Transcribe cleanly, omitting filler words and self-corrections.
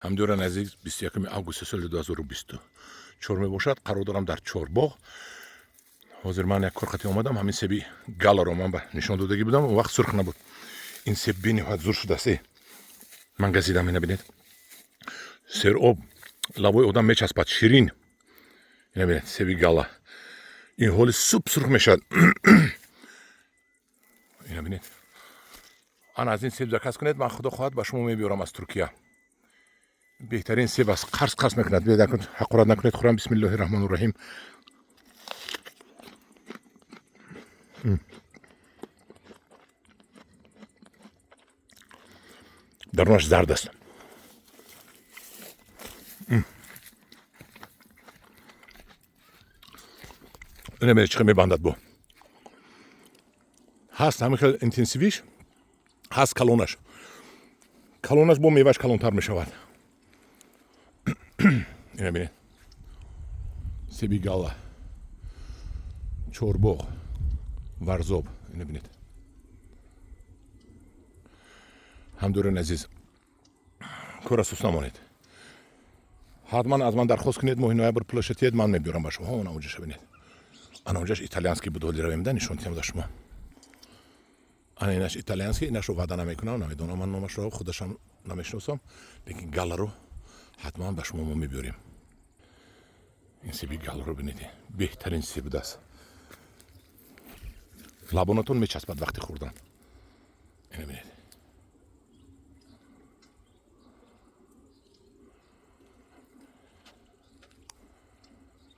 Ҳамдиёрани азиз, 21 августи соли 2024 мебошад. Қарор дорам дар Чорбоғ. Ҳозир ман як корхати омадам, ҳамин себи галаро ман ба нишон додагӣ будам, он вақт сурх набуд. Ин себ бениҳоят зур шудааст. Ман газидам, ина бинед. Сероб, лабои одам мечаспад, ширин. Ина бинед, себи гала. Ин ҳоли суп сурх мешавад. Ина бинед. Ана аз ин себ заказ кунед, ман худо хоҳад ба шумо мебиёрам аз Туркия. Беҳтарин себ аст, қарс қарс мекунад. Ҳақорат накунед, хӯрам. Бисмиллоҳи раҳмони раҳим. Дарунаш зард аст. Ина бинед, чӣ хел мебандад. Бо ҳаст ҳамин хел интенсивиш ҳаст, калонаш, калонаш бо меваш калонтар мешавад. Ина бинед, себи гала, Чорбоғ, Варзоб. Ина бинед. Ҳамдӯрони азиз, кора сус намонед, ҳатман аз ман дархост кунед, моҳи ноябр пулаша тиед, ман мебиёрам ба шумо. Ана онҷаша бинед, ана онҷаш итальянский буд. Ҳоли равем да нишон тиҳам за шумо. Ана инаш итальянский, инашро ваъда намекунам, намедонам ман номашро, худашам намешиносам, лекин галаро ҳатман ба шумо мо мебиёрем. Ин себи галаро бинед, беҳтарин себ будааст, лабонатон мечаспад вақти хӯрдан. Ина бинед.